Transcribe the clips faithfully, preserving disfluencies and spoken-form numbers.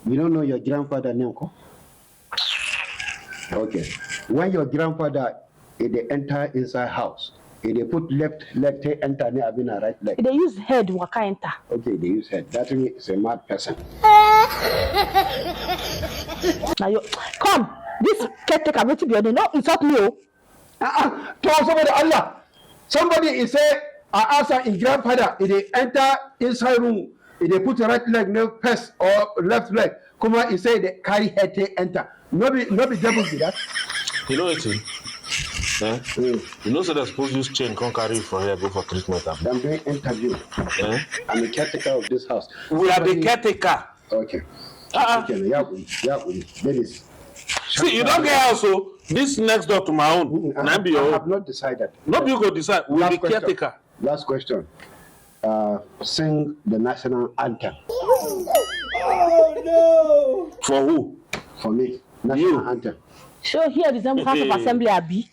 You don't know your grandfather name, ko? Okay. When your grandfather, e dey enter inside house, e dey put left leg take enter, ne abi na right leg? E dey use head waka enter. Okay, e dey use head. That means he's a mad person. Now you come. This caretaker, wetin be your name? No insult me, oh. Ah, ah, to somebody, Allah. Somebody is say, I ask am, him grandfather, e dey enter inside room, e dey put right leg, no first or left leg. Kuma e say e dey carry head take enter. No be, no be devil be that. You know wetin? Eh? Mm. You know say dem suppose use chain come carry you for here go for treatment, abi? I'm doing interview. Eh? I'm a caretaker of this house. We are the caretaker. Okay. Uh-uh. Okay, yeah, yeah, ladies. See, you don't get house, so this next door to my own. Mm, I, na be your own. I have not decided. No be you go decide. We be caretaker. Last question. Uh, sing the national anthem. Oh no! For who? For me. National anthem. Show here resemble House of Assembly, abi?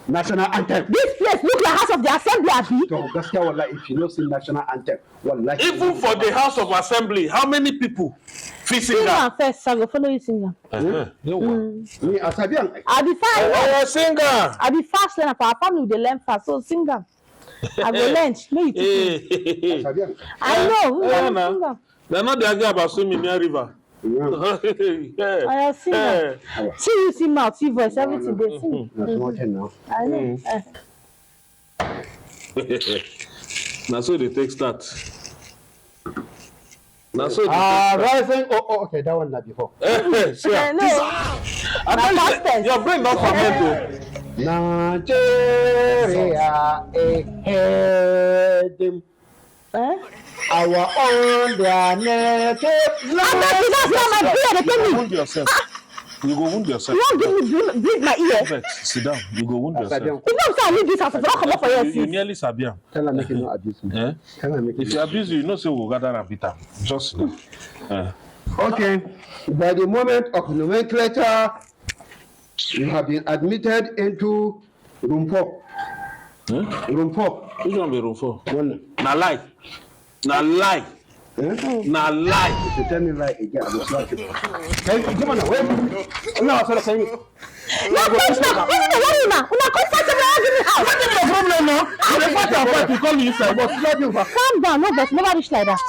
National anthem. This place look like House of the Assembly, abi? To gaskiya, wallahi, if you no sing national anthem, wallahi. Even for the House of Assembly, how many people fit sing am? Sing am first, I go follow you sing am. Uh-huh. No one. Me, I sabi am. I be fine. Eh, sing am. I be fast learner for our family, we dey learn fast, so sing am. I go learn. Make you teach me. I sabi am. I know. Sing am. Dem no dey argue about swimming near river. Yeah. Oya, sing am. See you, see mouth, see voice, everything dey sing. Na small thing now. I know. Eh. Na so e dey take start. Na so e dey take start. Rising. Oh, oh, okay, that one na before. Eh, eh, sure. Eh, no. I know you say your brain don ferment o. Nigeria, eh, eh, dem. Eh? Our own, their native land. Abeg, you don't hear my beard, dey tell me. You go wound yourself. You go wound yourself. You wan give me bleed, bleed my ear? Abeg, sit down. You go wound yourself. You know say I leave this house, if I don't comot for here, you, you nearly sabi am. Tell am make he no abuse me. Eh? Tell am make he no abuse me. If he abuse you, you know say we go gather and beat am. Just sit down. Eh. Okay. By the moment of nomenclature, you have been admitted into room four. Hmm? Room four. Which one be room four? One. Na lie. Na lie. Eh? Na lie. If you tell me lie again, I will slap you. Hey, come on now. Wait. No, sorry, sorry. No, please, no. Wait, wait, wait, wait. Una come fight, una give me house. Wetin be your problem now? You dey fight and fight, you call me inside. I go slap you. Calm down, no vex, never reach like that.